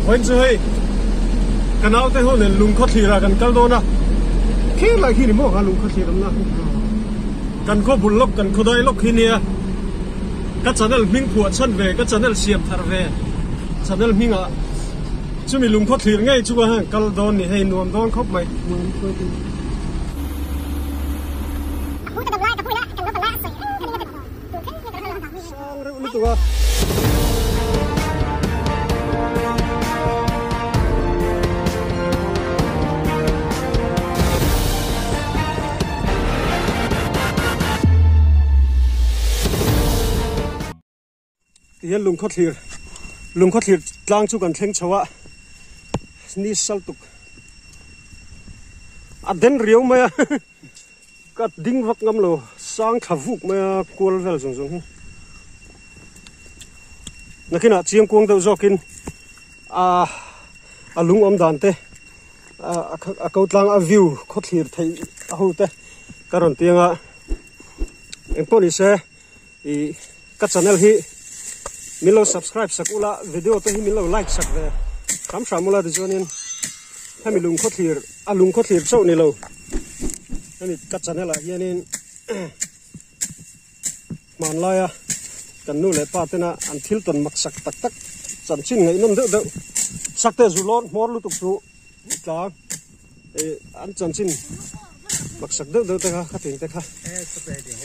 Vawiin chu hei ka naute ho nen lungkhaw thlir ah kan kal dawn a, khi lai khi ni maw kha lungkhaw thlir awmna kan khaw bul lawk kan khaw dai lawk hi nia ka channel hming phuah chhan ve ka channel siam thar ve channel hming ah chumi lungkhaw thlir ngei chu ka han kal dawn ni hei nuam dawn khawp mai. Sang reuh lutuk a. Tihian lungkhaw thlir lungkhaw thlir tlang chu kan thleng chho a ni sal tuk a den riau mai a. Ka ding vak ngam lo, sang thla vuk mai a kual vel zawng zawng hi. Nakinah chiang kuang deuh zawkin a a lung awm dan te a ko tlang a view khaw thlir theih a ho te ka rawn tiang a. Engpawh ni se ih ka channel hi min lo subscribe sak ula video te hi min lo like sak ve hram hram ula tichuanin hemi lung khaw thlir a lung khaw thlir chauh ni lo hemi ka channel ah hianin hmanlaia kan nu leh pa tena an thil tawn mak sak tak tak chanchin ngaihnawm deuh deuh sak te zu lawn hmawr lutuk chu tlang ih an chanchin maksak deuh deuh te kha kha ting te kha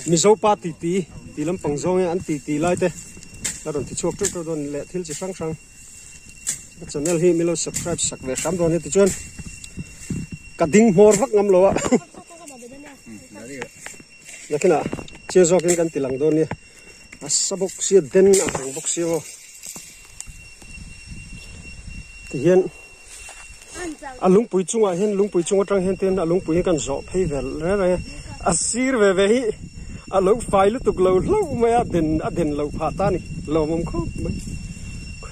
Mizo pa ti ti ti lampang zawng in an ti ti lai te a rawn ti chhuak teuh teuh dawn leh thil chi hrang hrang ka channel hi milo subscribe sak ve hram dawn nia tichuan ka ding hmawr vak ngam lo a nakinah chiang zawkin kan ti lang dawn nia a sa bawk sia den a reng bawk sia aw tihian a lungpui chungah hian lungpui chung atang hian tin a lungpui hi kan zawh phei vel reng reng a a sir ve ve hi a lo fai lutuk lo hlauh mai a den a den loh phah ta a ni lawmawm khawp mai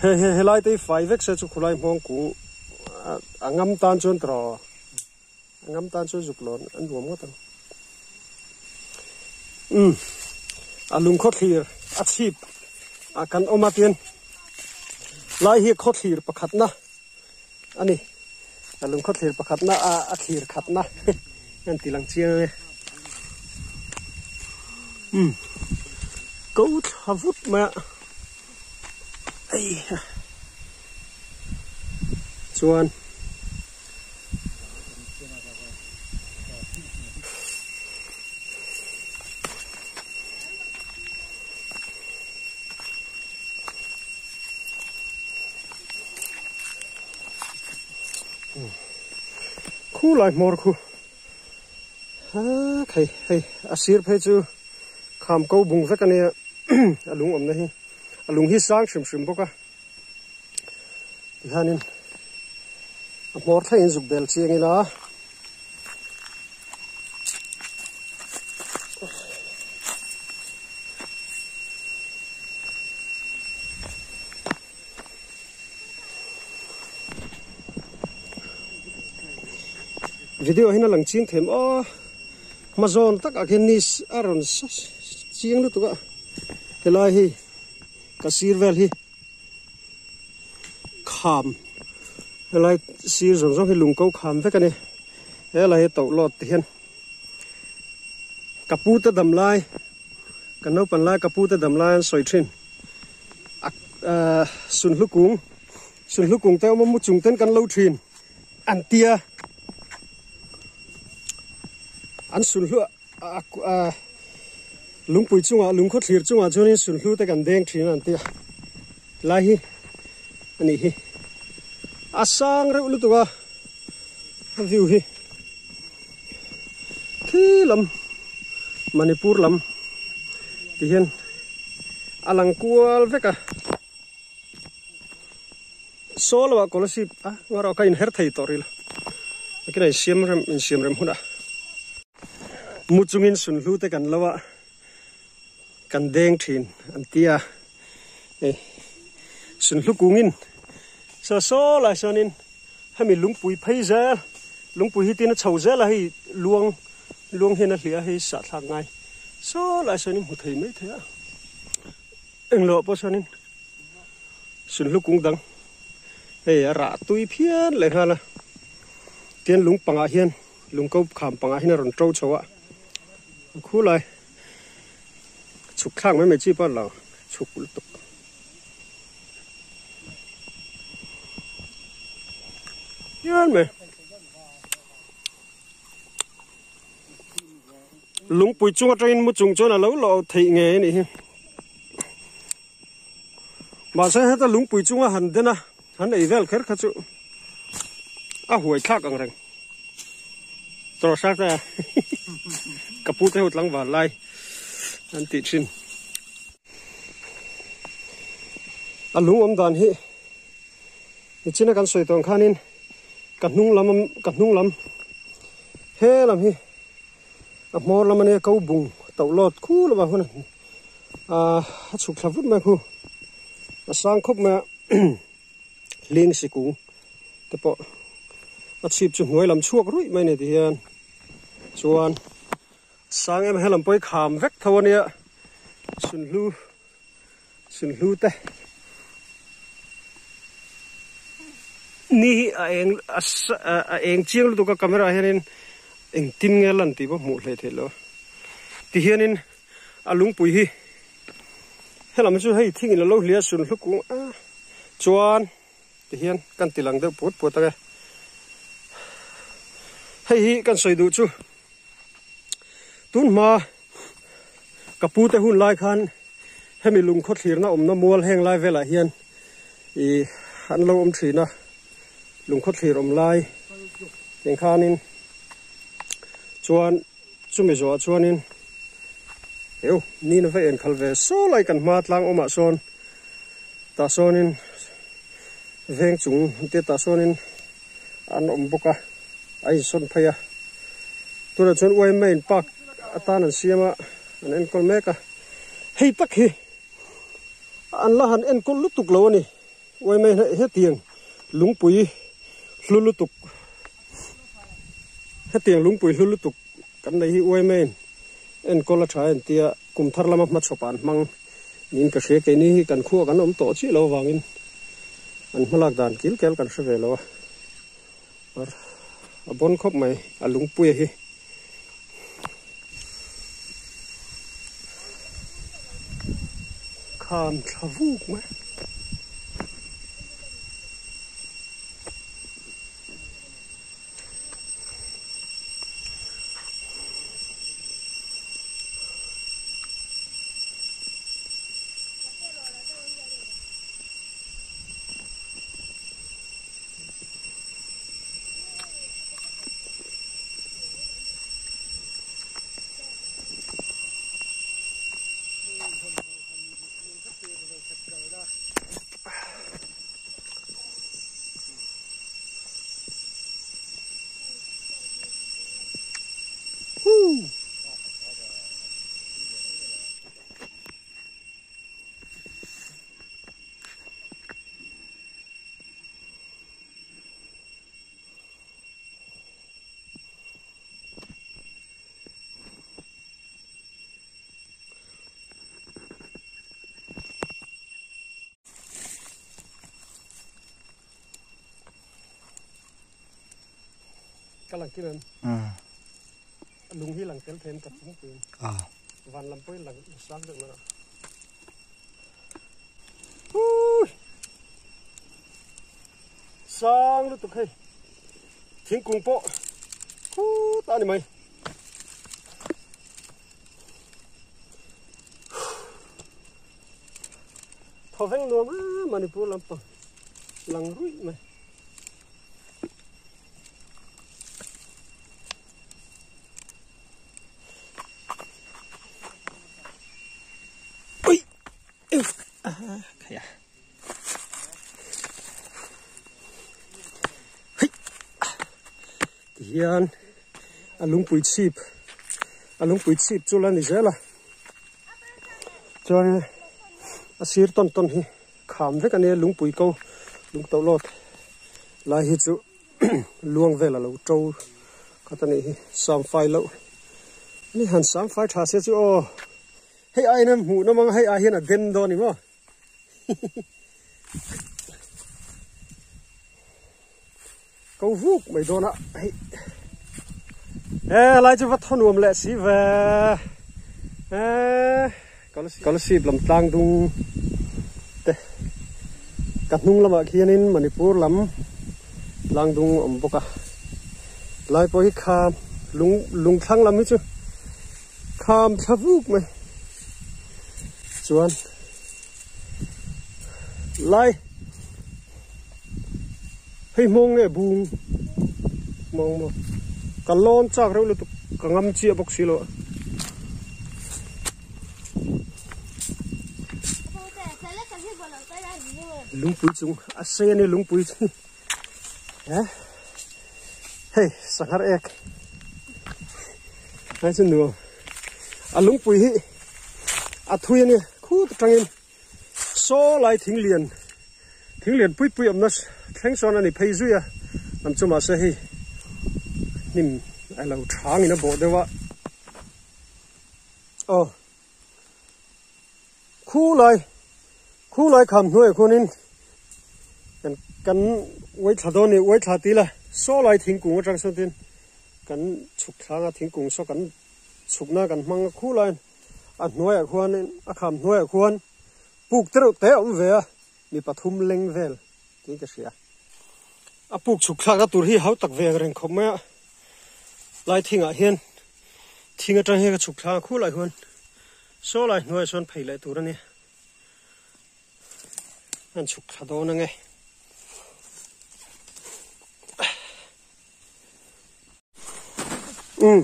he he helai te hi fai vek se chu khulai hmawng kung a ngam tan chuan tawh A ngam tan chuan zuk lawn an nuam ngawt ang. Umm a lung khawthlir a chhip a kan awm a tian lai hi khawthlir pakhatna a ni. A lung khawthlir pakhatna a a thlir khatna an ti lang chiang ang e. Umm ko thla vut mai a eiha chuan. Khu lai hmawr khu a thei hei a sir phei chu kham ko bung vek a nia a lung awmna hi a lung hi sang hrim hrim bawk a. Tihianin a hmawr thlengin zuk bel chiang ila video hian a lang chiang them aw hma zawn takah khian ni a rawn chiang lutuk a helai hi ka sir vel hi. Kham helai sir zawng zawng hi lung ko kham vek a ni helai hi toh lawt ti hian ka pu te dam lai ka naupan lai ka pu te dam lai an sawi thin a ah sunhlu kung sunhlu kung te awm a mu chung ten kan lo thin an tia an sunhlu A lungpui chungah lungkhaw thlir chungah chuanin sunhlu te kan deng thin a an ti a helai hi a nih hi a sang reuh lutuk a a view hi khi lam Manipur lam ti hian a lang kual vek a saw lo ah scholarship a ngarawh ka inher thei tawh rih lo takin a insiam rem insiam rem hunah mu chungin sunhlu te kan lo a kan deng thin an ti a hei sunhlu kungin saw saw lai sanin hemi lungpui phei zel lungpui hi tin a chho zel a hei luang luang hian a hliah a hei sahthlak ngai saw lai sanin hmu thei mai thei a. Englo pawh chuanin sunhlu kung dang Hei a rah tui phian leh nghal a, tian lung pangah hian lung ko kham pangah hian a rawn to chho a, a khu lai chhuk thlak mai mai chi pawh a ni lo, chhuk lutuk. Hian mai. Lungpui chung atangin mu chung chuan a lo lawh theih ngei a nih hi. Mahse heta lungpui chunga han den a, han ei vel kher kha chu a huai thlak ang reng. Chaw hrang ta ka pu te ho tlangval lai an tih thin. A lung awm dan hi nichina kan sawi tawh ang khanin ka hnung lam ka hnung lam he lam hi a hmawr lam ania ko bung toh lawt khu lamah hun a chhuk thla vut mai khu a sang khawp mai a hling si kung te pawh a chhip chu hnuai lam chhuak ruih mai a ni ti hian chuan sang em helam pawh hi kham vek tho ania sunhlu sunhlu te ni hi a eng a eng chiang lutuk a camera ah hianin engtin nge a lan tih pawh hmuh hleih theih loh a ti hianin a lungpui hi helam chu hei thingin a lo hliah a sunhlu kung a chuan ti hian kan ti lang deuh puat puat ang e hei hi kan sawi duh chu tun hma ka pu te hun lai khan hemi lungkhaw thlirna awmna mual heng lai velah hian ih an lo awm thin a lungkhaw thlir awm lai eng khanin chuan Chumi zawhah chuanin eu nina va en khal ve saw lai kan hma tlang awmah sawn tah sawnin veng chung te tah sawnin an awm bawk a a insawn phei a tunah chuan yma in park atan an siam a an enkawl mek a hei tak hi an la han enkawl lutuk lo a ni. Uaimai hetiang lungpui hlu lutuk hetiang lungpui hlu lutuk kan nei hi uaimaiin enkawl a tha a intia kum thar lama hmachhawp ah an hmang niin ka hria keini hi kan khua kan awm tawh chiah lo avangin an hmalak dan kil kel kan hre ve lo a a bawn khawp mai a lungpuia hi. Kham thla vuk mai. Ka lang kim em? Lung hi lang tel them ka chung pui. Van lam pawhin lang sang deuh mai a. Hui! Sang lutuk hei. Thingkung pawh khut a ni mai. Thawveng nuam a Manipur lampang lang ruih mai. Ui! Khaia. Hei! Tihian a lungpui chhip a lungpui chhip chu la ni zel a. Chuan a sir tawn tawn hi kham vek a nia lungpui ko lungto lawt lai hi chu luang vel a lo to khat a nih hi samfai loh ni han samfai tha se chu aw. Hei aiin a hmuh nawm ang a, hei ai hian a den dawn ni maw? Ko vuk mai dawn a hei he lai chu va thaw nuam leh si ve he Kolasib lam tlang dung te ka hnung lamah khianin Manipur lam tlang dung a awm bawk a lai pawh hi kham lung lung thlang lam hi chu kham thla vuk mai chuan lai. Hei hmawng nge bung hmawng maw ka lawn chak reuh lutuk ka ngam chiah bawk si lo a. Lungpui chung a sei a ni lungpui chu he hei sanghar ek ai chu nuam a lungpui hi a thui a ni khut atangin. Saw lai thing lian thing lian pui pui awmna thleng sawn a ni phei zui a lam chu mahse hei hnim a lo thangin a bawh deuh a aw khu lai khu lai kham hnuaiah khuanin kan kan uai thla dawn a ni uai thla tih ila saw lai thingkung atang sawn tin kan chhuk thlanga thingkung saw kan chhukna kan hmang a khu laiin. A hnuaiah khuanin a kham hnuaiah khuan puk te reuh te a awm ve a, mi pathum leng vel tiin ka hria. A puk chhuk thlakna tur hi hau tak ve ang reng khawp mai a, lai thingah hian thing atang hian ka chhuk thlak a khulaiah khuan saw lai hnuaiah sawn phei leh tur a nia. An chhuk thla dawn ange. Umm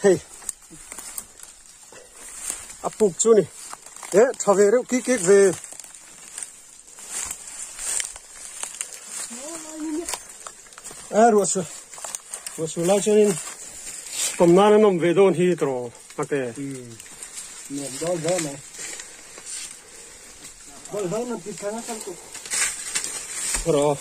hei a puk chu ni eh tha ve reuh kik kik ve a ruah su ruah su lai chuanin kawm nan an awm ve dawn hi tawh a te nuam dawn hle mai bawlhhlawh nan ti thang a tam tuk rawh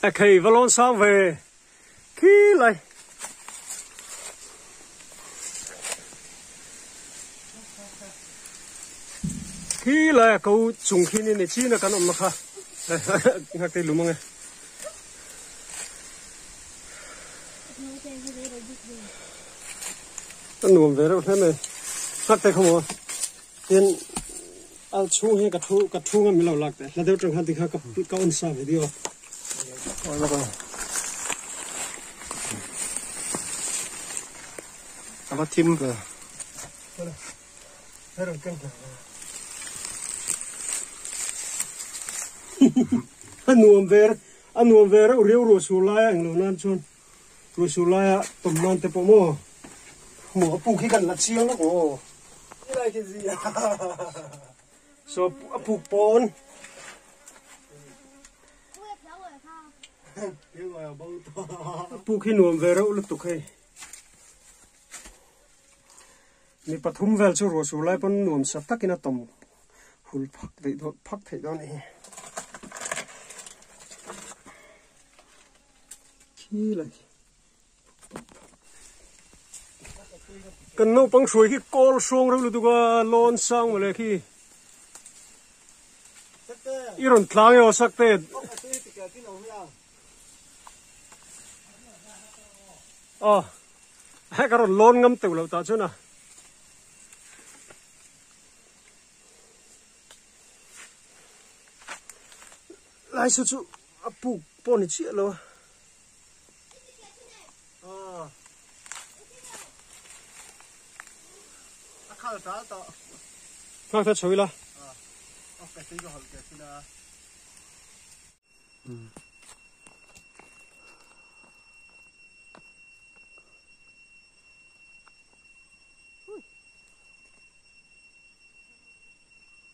A khei va lawn sang ve khi lai. Khi lai a ko chung khi ni ni chin a kan awm na kha. Ngak te lum ange. A nuam ve reuh hle mai hak te kha maw tin a chhung hi ka thu ka thu ngam milo lak teh hla deuh tang khan tikha ka ka on sa video a va thim ve a nuam ve a nuam ve reuh riau ruah sur laia englo nan chuan Ruih sur laia tawm nan te pawh maw hmuh a puk hi kan la chiang lawk maw so a puk pawn a puk hi nuam ve reuh lutuk hei mi pathum vel chu ruah sur lai pawn nuam sa takin a tawm hul phak theih dawn phak theih dawn a ni hi. Kan naupang hruai khi kawl hrawng reuh lutuk a lawn sang mawle khi i rawn tlang emaw sak te aw he ka rawn lawn ngam teuh loh tah chuan a. Lai saw chu a puk pawh ni chiah lo a. Nghak ta chho ila.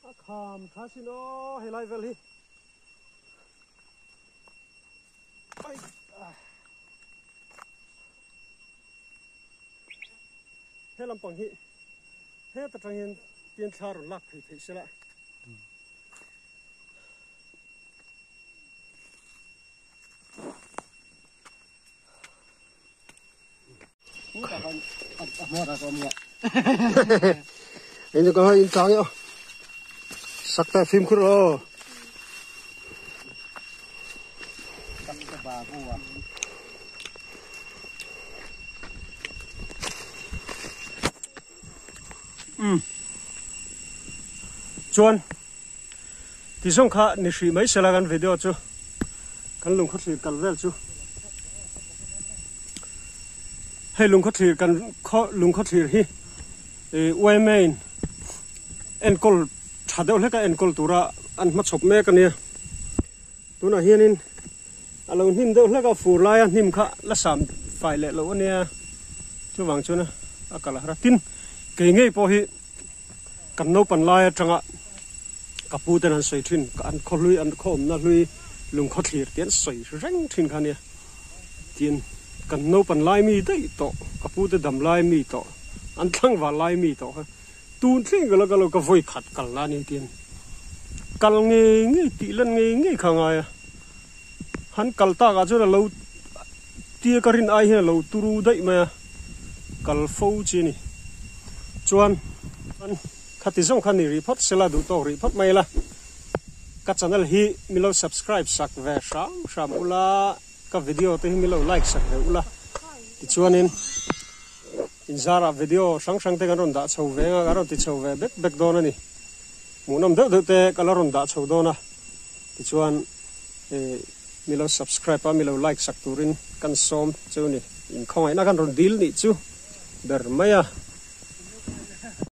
A kham tha sin aw helai vel hi. He lampang hi heta tang hian pian thla rawn lak phei theih sela. In chu ka in tlang e aw. Sak ta fimkhur aw. Umm. Chuan ti zawng kha ni hrih mai sela kan video chu kan lungkhaw thlir kal vel chu hei lungkhaw thlir kan khaw lungkhaw thlir hi ih yma in enkawl tha deuh hlek a enkawl tura an hmachhawp mek a nia tunah hianin A lo hnim deuh hlek a, fur laia hnim kha la sam fai leh loh a nia, chuvang chuan a kal a har a. Tin, kei ngei pawh hi kan naupan lai atanga ka pu ten an sawi thin, an khaw hlui, an khaw awmna hlui lungkhaw thlir tih an sawi reng thin kha a nia. Tin, kan naupan lai mi daih tawh, ka pu te dam lai mi tawh, an thlangval lai mi tawh kha tun thleng ka la kal lo, ka vawi khat kal na a ni tin kal ngei ngei tih lan ngei ngei kha a ngai a. Han kal tak ah chuan a lo tia ka rin ai hian a lo turu daih mai a, kal fo chi a ni. Chuan khati zawng kha ni rih phawt sela duh tawk rih phawt mai ila, ka channel hi mi lo subscribe sak ve hram hram ula, ka video te hi mi lo like sak ve ula, tichuanin inzarah video hrang hrang te kan rawn dah chho ve anga kan rawn ti chho ve bek bek dawn a ni. Hmuhnawm deuh deuh te ka la rawn dah chho dawn a. Tichuan ih mi lo subscribe a mi lo like sak turin kan sawm chu ni. Inkhawngaihna kan rawn dil nih chu ber mai a.